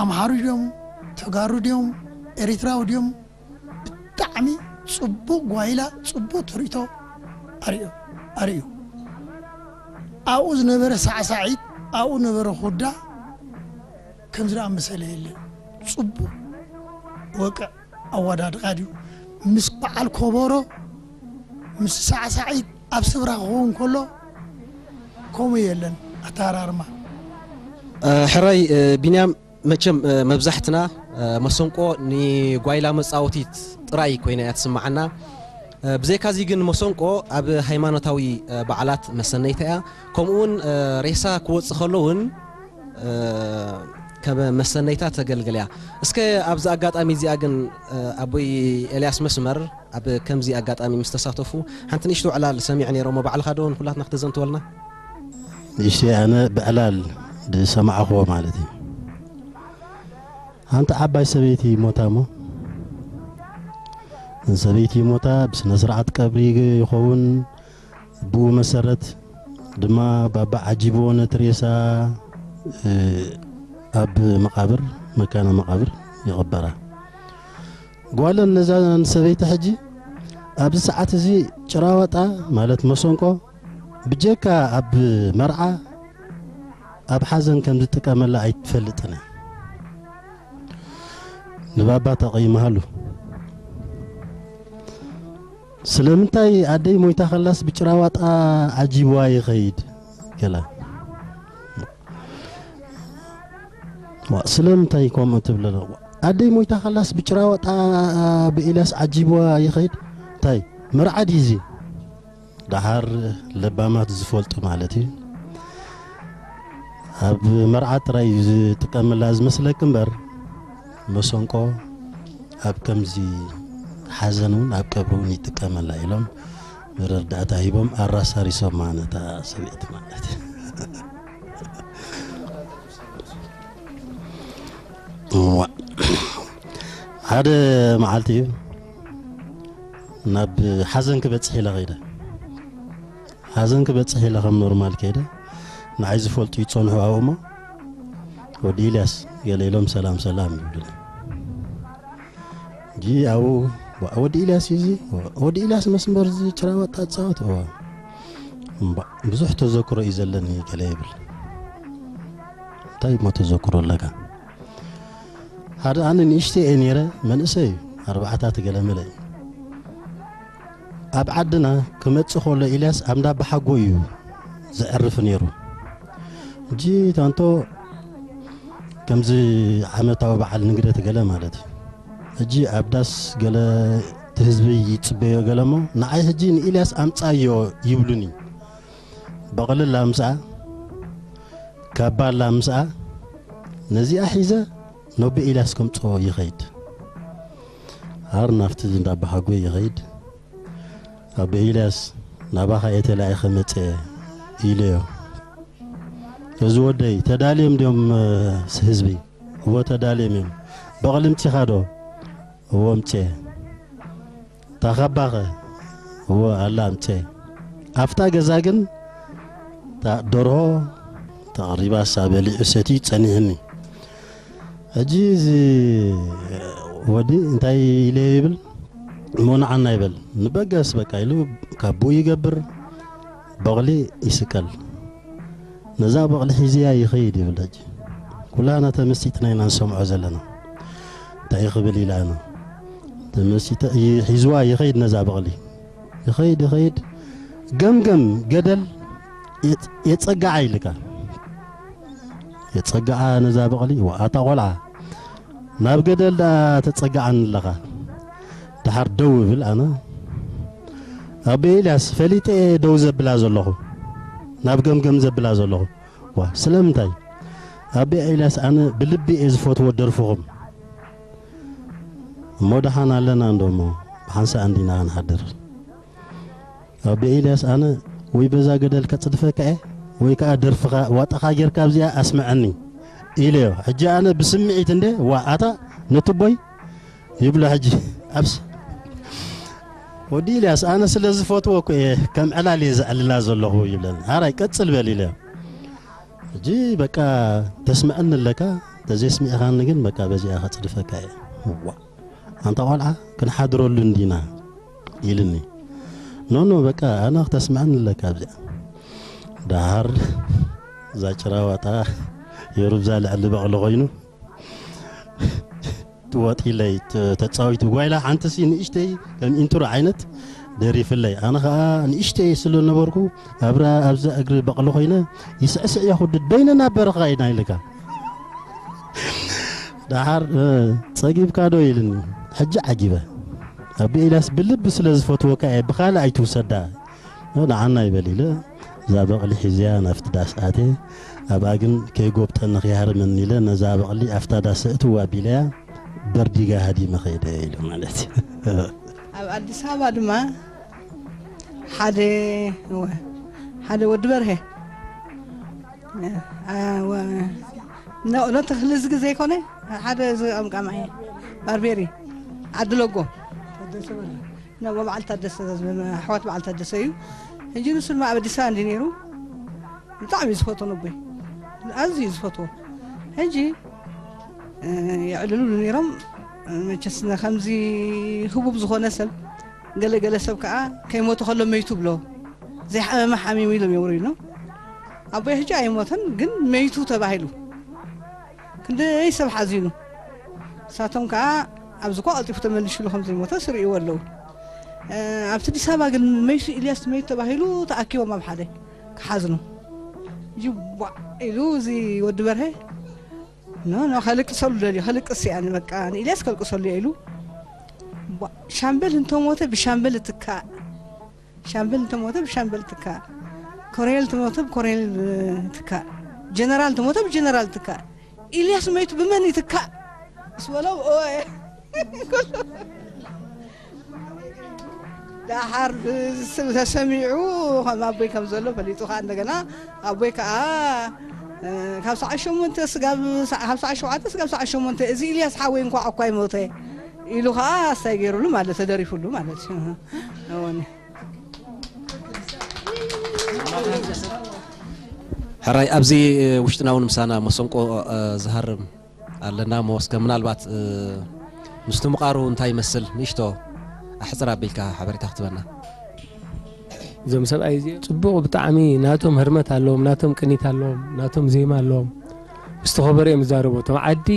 ኣምሓሩ ድዮም ተጋሩ ድዮም ኤሪትራዊ ድዮም ብጣዕሚ ፅቡቕ ጓይላ ፅቡቕ ትርኢቶ ኣርእዩ። ኣብኡ ዝነበረ ሳዕሳዒት ኣብኡ ዝነበረ ኩዳ ከምዚ ደኣ መሰለ የለን። ፅቡቕ ወቅዕ ኣወዳድቓ ድዩ ምስ በዓል ኮቦሮ ምስ ሳዕሳዒት ኣብ ስብራ ክኸውን ከሎ ከምኡ የለን ኣተሃራርማ። ሕራይ ቢንያም መቸም መብዛሕትና መሰንቆ ንጓይላ መፃወቲት ጥራይ ኮይና እያ ትስምዓና። ብዘይካዚ ግን መሰንቆ ኣብ ሃይማኖታዊ በዓላት መሰነይታ እያ። ከምኡ እውን ሬሳ ክወፅእ ከሎ እውን ከም መሰነይታ ተገልግል እያ። እስከ ኣብዚ ኣጋጣሚ እዚኣ ግን ኣቦይ ኤልያስ መስመር ኣብ ከምዚ ኣጋጣሚ ምስ ተሳተፉ ሓንቲ ንእሽቶ ዕላል ሰሚዐ ነይረ እሞ ባዕልኻ ዶ ንኩላትና ክተዘንትወልና? ንእሽተይ ኣነ ብዕላል ዝሰማዕኽዎ ማለት እዩ። ሓንቲ ዓባይ ሰበይቲ ይሞታ እሞ ሰበይቲ ይሞታ ብስነ ስርዓት ቀብሪ ይኸውን። ብኡ መሰረት ድማ ባባ ዓጂብዎ ነቲ ሬሳ ኣብ መቃብር መካነ መቃብር ይቕበራ። ጓለን ነዛ ሰበይቲ ሕጂ ኣብዚ ሰዓት እዚ ጭራዋጣ ማለት መሰንቆ ብጀካ ኣብ መርዓ ኣብ ሓዘን ከም ዝጥቀመላ ኣይትፈልጥን እያ። ንባባ ተቐይምሃሉ። ስለምንታይ ኣደይ ሞይታ ከላስ ብጭራዋጣ ዓጂብዋ ይኸይድ ገላ? ዋ፣ ስለምንታይ ከምኡ ትብል ኣላ? ኣደይ ሞይታ ከላስ ብጭራዋጣ ብኤልያስ ዓጂብዋ ይኸይድ? እንታይ መርዓ ድዩ እዚ? ደሓር ለባማት ዝፈልጡ ማለት እዩ። ኣብ መርዓ ጥራይ እዩ ዝጥቀመላ ዝመስለክ እምበር፣ መሰንቆ ኣብ ከምዚ ሓዘን እውን ኣብ ቀብሪ እውን ይጥቀመላ ኢሎም መረዳእታ ሂቦም ኣራሳሪሶማ ነታ ሰብእቲ ማለት እዩ። እዋ። ሓደ መዓልቲ እዩ ናብ ሓዘን ክበጽሕ ኢለ ኸይደ። ሓዘን ክበጽሕ ኢለ ከም ኖርማል ከይደ። ንዓይ ዝፈልጡ ይጸንሑ ኣብኡ እሞ፣ "ወዲ ኢልያስ" ገለ ኢሎም ሰላም ሰላም ይብሉኒ። እንጂ ኣብኡ፣ "ዋ፣ ወዲ ኢልያስ እዩ እዚ? ዋ፣ ወዲ ኢልያስ መስመር እዚ ጭራ ወጣ ጻወት?" እዋ። "እምባ፣ ብዙሕ ተዘክሮ እዩ ዘለኒ" ገለ ይብል። "እንታይ እሞ ተዘክሮ ኣለካ?" ሓደ ኣነ ንእሽተ እየ ነይረ፣ መንእሰይ እዩ፣ ኣርባዕታት ገለ መለ እዩ። ኣብ ዓድና ክመጽእ ከሎ ኢልያስ ኣብ እንዳባሓጎ እዩ ዘዕርፍ ነይሩ። ሕጂ ታንቶ ከምዚ ዓመታዊ በዓል ንግደት ገለ ማለት እዩ። ሕጂ ኣብ ዳስ ገለ እቲ ህዝቢ ይጽበዮ ገለ እሞ፣ ንዓይ ሕጂ ንኢልያስ ኣምጻዮ ይብሉኒ። በቕሊ ኣላ ምስኣ፣ ካባ ኣላ ምስኣ፣ ነዚኣ ሒዘ ኖቢ ኢልያስ ከምጽኦ ይኸይድ። ኣር ናብቲ እንዳባሓጎ ይኸይድ። ኣቦ ኢልያስ፣ ናባኻ እየ ተላኢኸ መጸ ኢለዮ። እዚ ወደይ፣ ተዳልዮም ድዮም፣ እ፣ ህዝቢ? እወ፣ ተዳልዮም እዮም። በቕሊ ምጺኻ ዶ? እወ፣ ምጽየ። ታኻባኸ? እወ፣ ኣላ ምጽየ። ኣፍታ ገዛ ግን፣ እታ ደርሆ ተቐሪባሳ በሊዑ ሰትዩ ጸኒሕኒ። ሕጂ እዚ ወዲ እንታይ ኢለ ይብል? እሞ ንዓና ይበል። ንበገስ በቃ ኢሉ ካቡኡ ይገብር፣ በቕሊ ይስቀል። ነዛ በቕሊ ሒዝያ ይኸይድ ይብል። ሕጂ ኩላና ተመሲጥና ኢና ንሰምዖ ዘለና። እንታይ ክብል ኢላ ነው? ተመሲጠ፣ ይ-፣ ሒዝዋ ይኸይድ ነዛ በቕሊ። ይኸይድ፣ ይኸይድ። ገምገም ገደል የጽ-፣ የጸግዓ ኢልካ። የጸግዓ ነዛ በቕሊ። ዋ፣ ኣታ ቆልዓ፣ ናብ ገደል ደኣ ተጸግዓኒ ኣለኻ። ደሓር ደው እብል ኣነ። ኣቦ ኤልያስ፣ ፈሊጠ እየ ደው ዘብላ ዘለኹ። ናብ ገምገም ዘብላ ዘለኹ። ዋ፣ ስለምንታይ? ኣቦ ኤልያስ፣ ኣነ ብልቢ እየ ዝፈትዎ ደርፍኹም። እሞ ደሓን ኣለና እንዶ እሞ፣ ብሓንሳእ እንዲና ክንሓድር። ኣቦ ኤልያስ፣ ኣነ ወይ በዛ ገደል ከጽድፈካ እየ፣ ወይ ከኣ ደርፍኻ ዋጣኻ ጌርካ ኣብዚኣ ኣስምዐኒ ኢለዮ። ሕጂ ኣነ ብስምዒት እንደ፣ ዋ፣ ኣታ ነትቦይ ይብሎ። ሕጂ ኣብስ-፣ ወዲ ኢልያስ፣ ኣነ ስለ ዝፈትዎ እኮ እየ ከም ዕላል እየ ዘዕልላ ዘለኹ ይብለኒ። ሓራይ ቀጽል በል ኢለዮ። ሕጂ በቃ ተስምዐኒ ኣለካ፣ ተዘይስሚዕኻኒ ግን በቃ በዚኣ ከጽድፈካ እየ። ዋ፣ ኣንታ ቆልዓ ክንሓድረሉ እንዲና ኢልኒ። ኖ ኖ፣ በቃ ኣነ ክተስምዐኒ ኣለካ ኣብዚኣ። ደሓር እዛ ጭራ ዋጣ የሩብዛ ልዕሊ በቕሊ ኮይኑ ትወጢለይ ተ-፣ ተጻዊቱ ጓይላ ሓንቲ ሲ ንእሽተይ ከም ኢንትሮ ዓይነት ደሪፍለይ። ኣነ ኸኣ ንእሽተይ ስለ ነበርኩ ኣብራ ኣብዛ እግሪ በቕሊ ኮይነ ይስዕስዕ እየ ክውድድ በይነና በረኻ ኢና ኢልካ። ደሓር፣ እ፣ "ጸጊብካ ዶ?" ኢልኒ። ሕጂ ዓጊበ። ኣቢ ኤልያስ ብልቢ ስለ ዝፈትወካ እየ፣ ብኻልእ ኣይትውሰዳ። እ፣ ንዓና ይበል ኢለ፣ እዛ በቕሊ ሒዝያ ናብቲ ዳስ ኣትየ። ኣብኣ ግን ከይጎብጠኒ ከይሃርመኒ ኢለ፣ ነዛ በቕሊ ኣብታ ዳስ እትው ኣቢለያ፣ በርዲጋ ሃዲመ ኸይደ ኢሉ ማለት እዩ። ኣብ ኣዲስ ኣበባ ድማ ሓደ፣ እወ፣ ሓደ ወዲ በርሀ፣ አ፣ ወ-፣ ኖ-፣ ኖ ተኽሊ ዝግ ዘይኮነ፣ ሓደ እዚ ቀምቃማይ ባርቤሪ፣ ዓዲ ለጎ። ታደሰ በርሀ። ኖ፣ በዓል ታደሰ፣ ኣሕዋት በዓል ታደሰ እዩ። ሕጂ ንሱ ድማ ኣብ ኣዲስ ኣበባ እንዲ ነይሩ፣ ብጣዕሚ እዩ ዝፈትዎ ነቦይ። ኣዝዩ እዩ ዝፈትዎ። ሕጂ፣ እ፣ የዕልሉሉ ነይሮም። መቸስ ነ-፣ ከምዚ ህቡብ ዝኾነ ሰብ፣ ገለ ገለ ሰብ ከኣ ከይሞተ ከሎ መይቱ ብሎ፣ ዘይሓመመ ሓሚሙ ኢሎም የውርዩና። ኣቦይ ሕጂ ኣይሞተን፣ ግን መይቱ ተባሂሉ ክንደይ ሰብ ሓዚኑ። ንሳቶም ከዓ ኣብዚ እኳ ቀልጢፉ ተመሊሽሉ ከም ዘይሞተ ስርእይዎ ኣለዉ። እ፣ ኣብቲ ኣዲስ ኣበባ ግን መይቱ፣ ኢልያስ መይቱ ተባሂሉ ተኣኪቦም ኣብ ሓደ ክሓዝኑ። ሕጂ ቧዕ ኢሉ እዚ ወዲ በርሀ፣ ኖ፣ ኖ፣ ከልቅሰሉ ደልዩ፣ ከልቅስ እያ፣ በቃ ንኢልያስ ከልቅሰሉ እየ ኢሉ። ቧዕ፣ ሻምበል እንተሞተ ብሻምበል እትካእ፣ ሻምበል እንተሞተ ብሻምበል እትካእ፣ ኮሎኔል እንተሞተ ብኮሎኔል እትካእ፣ ጀነራል እንተሞተ ብጀነራል እትካእ፣ ኢልያስ መይቱ ብመን ይትካእ ምስ በሎም፣ ኦየ። ደሓር ብስም ተሰሚዑ ከም ኣቦይ ከም ዘሎ ፈሊጡ ከዓ እንደገና ኣቦይ ከዓ፣ እ፣ ካብ ሰዓት ሸሞንተ ስጋብ ሰዓ-፣ ካብ ሰዓት ሸውዓተ ስጋብ ሰዓት ሸሞንተ፣ እዚ ኢልያስ ሓወይ እንኳዕ እኳ ይሞተ ኢሉ ከዓ ኣስታይ ገይሩሉ ማለት ተደሪፉሉ ማለት እዩ። እወኒ። ሕራይ ኣብዚ ውሽጥና እውን ምሳና መሰንቆ፣ እ፣ ዝሃርም ኣለና። እሞ እስከ ምናልባት፣ እ፣ ምስቲ ምቓሩ እንታይ ይመስል ንእሽቶ ኣሕፅር ኣቢልካ ሓበሬታ ክትበና። እዞም ሰብኣይ እዚኦም ፅቡቕ ብጣዕሚ ናቶም ህርመት ኣለዎም፣ ናቶም ቅኒት ኣለዎም፣ ናቶም ዜማ ኣለዎም። ምስቲ ከበሮ እዮም ዝዛረቡ። እቶም ዓዲ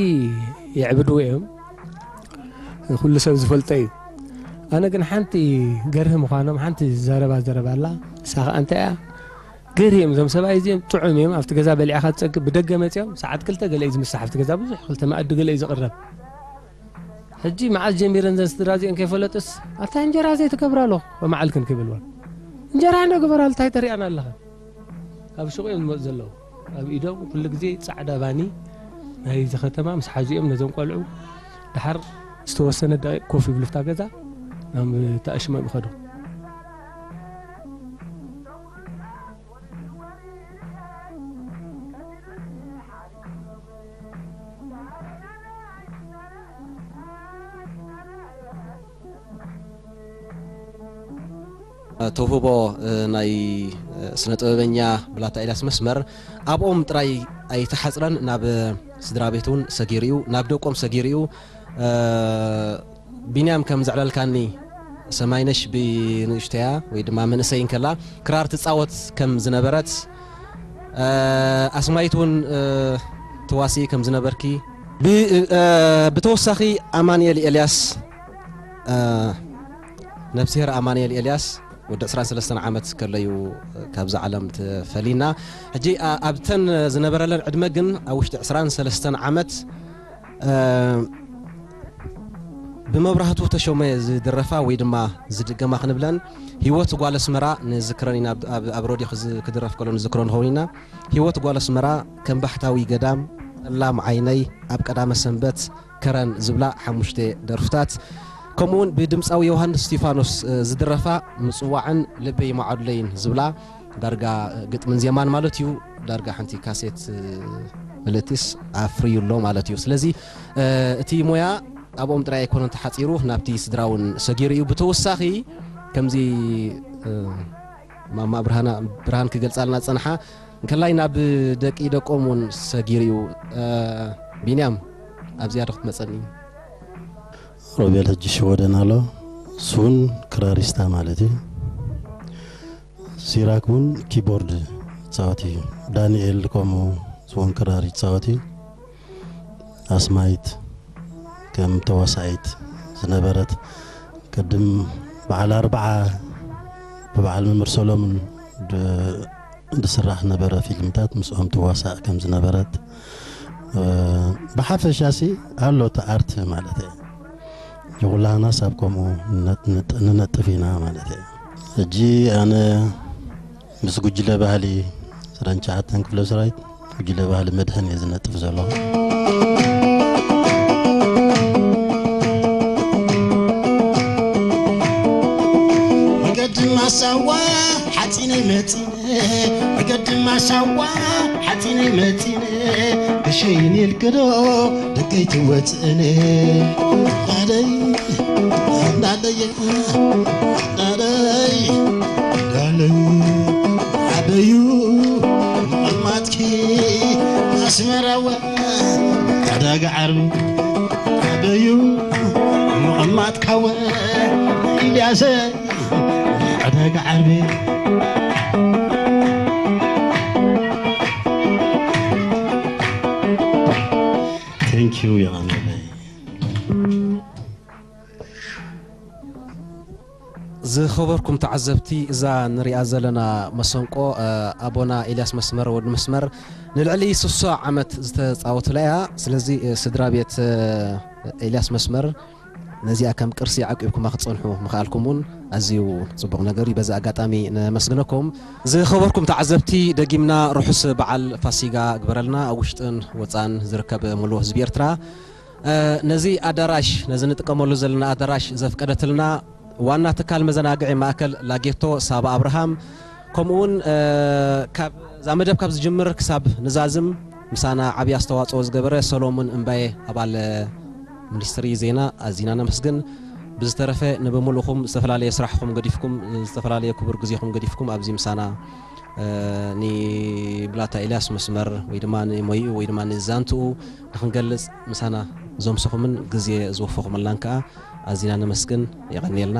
የዕብድዎ እዮም። ኩሉ ሰብ ዝፈልጦ እዩ። ኣነ ግን ሓንቲ ገርህ ምዃኖም ሓንቲ ዝዛረባ ዘረባ ኣላ። ንሳ ኸኣ እንታይ እያ? ገርህ እዮም እዞም ሰብኣይ እዚኦም፣ ጥዑም እዮም። ኣብቲ ገዛ በሊዕኻ ትጸግብ፣ ብደገ መጺኦም ሰዓት ክልተ ገለ እዩ ዝምሳሕ ኣብቲ ገዛ፣ ብዙሕ ክልተ መኣዲ ገለ እዩ ዝቕረብ። ሕጂ መዓስ ጀሚረን እዘን ስድራ እዚአን ከይፈለጥስ፣ ኣታ እንጀራ ዘይትገብራ ኣሎ፣ መዓልክን ክብልወን። እንጀራ እንዶ ግበራሉ፣ እንታይ ተሪኣና ኣለኻ? ካብ ሹቕ እዮም ዝመፁ ዘለዉ። ኣብ ኢዶም ኩሉ ግዜ ጻዕዳ ባኒ ናይዚ ከተማ ምስ ሓዙ እዮም ነዞም ቆልዑ። ደሓር ዝተወሰነ ደቂቕ ኮፍ ይብሉ፣ ኣብታ ገዛ ናብ ተኣሽሞም ይኸዱ። ተውህቦ፣ እ፣ ናይ፣ እ፣ ስነ ጥበበኛ ብላታ ኤልያስ መስመር ኣብኦም ጥራይ ኣይተሓጽረን፣ ናብ፣ እ፣ ስድራ ቤት እውን ሰጊሩ እዩ፣ ናብ ደቆም ሰጊሩ እዩ። እ፣ ቢንያም ከም ዘዕለልካኒ ሰማይነሽ ብንእሽተያ ወይ ድማ መንእሰይ እንከላ ክራር ትጻወት ከም ዝነበረት፣ እ፣ ኣስማይት እውን፣ እ፣ ትዋስኢ ከም ዝነበርኪ ብ-፣ እ፣ ብተወሳኺ ኣማንኤል ኤልያስ፣ እ፣ ነፍስሄር ኣማንኤል ኤልያስ ወዲ ዕስራን ሰለስተን ዓመት ከለዩ ካብዛ ዓለም ተፈሊና። ሕጂ፣ ኣ-፣ ኣብተን ዝነበረለን ዕድመ ግን ኣብ ውሽጢ ዕስራን ሰለስተን ዓመት፣ እ፣ ብመብራህቱ ተሾመ ዝድረፋ ወይ ድማ ዝድገማ ክንብለን፣ ህይወት ጓል ኣስመራ ንዝክረን ኢና። ኣብ፣ ኣብ፣ ኣብ ሮድዮ ክዝ-፣ ክድረፍ ከሎ ንዝክሮ ንኸውን ኢና። ህይወት ጓል ኣስመራ፣ ከም ባሕታዊ ገዳም፣ ጸላም ዓይነይ፣ ኣብ ቀዳመ ሰንበት፣ ከረን ዝብላ ሓሙሽተ ደርፍታት፣ ከምኡውን ብድምፃዊ ዮሃንስ እስቲፋኖስ፣ እ፣ ዝድረፋ ምጽዋዕን ልበይ ማዕዱለይን ዝብላ ዳርጋ፣ እ፣ ግጥምን ዜማን ማለት እዩ። ዳርጋ ሓንቲ ካሴት፣ እ፣ ምልእቲስ ኣፍርዩ ኣሎ ማለት እዩ። ስለዚ፣ እ፣ እቲ ሞያ ኣብኦም ጥራይ ኣይኮነን ተሓጺሩ፣ ናብቲ ስድራ እውን ሰጊሩ እዩ። ብተወሳኺ ከምዚ፣ እ፣ ማማ ብርሃና፣ ብርሃን ክገልጻልና ዝጸንሓ፣ እንከላይ ናብ ደቂ ደቆም እውን ሰጊሩ እዩ። እ፣ ቢንያም፣ ኣብዚኣ ዶ ክትመጸኒ? ሮቤል ሕጂ ሽወደን ኣሎ። እሱ እውን ክራሪስታ ማለት እዩ። ሲራክ እውን ኪቦርድ ይጻወት እዩ። ዳንኤል ከምኡ፣ እሱ እውን ክራር ይጻወት እዩ። ኣስማይት ከም ተዋሳኢት ዝነበረት፣ ቅድም በዓል ኣርብዓ ብበዓል መምህር ሰሎሙን ድ-፣ ዝስራሕ ነበረ ፊልምታት፣ ምስኦም ትዋሳእ ከም ዝነበረት፣ እ፣ ብሓፈሻሲ ኣሎ እቲ ኣርት ማለት እየ። ንኹላህናስ ኣብ ከምኡ ንነጥ-፣ ንጥ-፣ ንነጥፍ ኢና ማለት እየ። ሕጂ ኣነ ምስ ጉጅለ ባህሊ ዕስራን ትሽዓተን ክፍለ ሰራዊት፣ ጉጅለ ባህሊ መድሕን እየ ዝነጥፍ ዘለኹ። ብገድማ ሳዋ ሓፂነይ መፂነ፣ ብገድማ ሳዋ ሓፂነይ መፂነ፣ ብሸይን ኢልክዶ ደቀይ ትወፅእነ። ናደይ፣ ናደየ፣ ናደይ፣ ናደይ፣ ዓደዩ ምቕማጥኪ ኣስመራወ፣ ዕዳጋ ዓርቢ ዓደዩ ምቕማጥካወ፣ ኢልያሰ፣ ዕዳጋ ዓርቢ። እዩ የቐንየለይ። ዝኸበርኩም ተዓዘብቲ፣ እዛ ንሪኣ ዘለና መሰንቆ ኣቦና ኤልያስ መስመር፣ ወዲ መስመር፣ ንልዕሊ ስሳ ዓመት ዝተፃወትላ እያ። ስለዚ ስድራ ቤት ኤልያስ መስመር ነዚኣ ከም ቅርሲ ዓቂብኩማ ክትፀንሑ ምኽኣልኩም እውን ኣዝዩ ፅቡቕ ነገር እዩ። በዚ ኣጋጣሚ ነመስግነኩም። ዝኸበርኩም ተዓዘብቲ፣ ደጊምና ርሑስ በዓል ፋሲጋ ግበረልና። ኣብ ውሽጥን ወፃን ዝርከብ ሙሉእ ህዝቢ ኤርትራ ነዚ ኣዳራሽ፣ ነዚ ንጥቀመሉ ዘለና ኣዳራሽ ዘፍቀደትልና ዋና ትካል መዘናግዒ ማእከል ላጌቶ ሳባ ኣብርሃም፣ ከምኡውን ካብ እዛ መደብ ካብ ዝጅምር ክሳብ ንዛዝም ምሳና ዓብዪ ኣስተዋፅኦ ዝገበረ ሰሎሙን እምባየ፣ ኣባል ሚኒስትሪ ዜና፣ ኣዚና ነመስግን። ብዝተረፈ ንብምልእኹም ዝተፈላለየ ስራሕኹም ገዲፍኩም፣ ዝተፈላለየ ክቡር ግዜኹም ገዲፍኩም ኣብዚ ምሳና ንብላታ ኤልያስ መስመር ወይ ድማ ንሞይኡ ወይ ድማ ንዛንትኡ ንክንገልጽ ምሳና ዘምሰኹምን ግዜ ዝወፈኹምልናን ከኣ ኣዚና ነመስግን። የቐንየልና።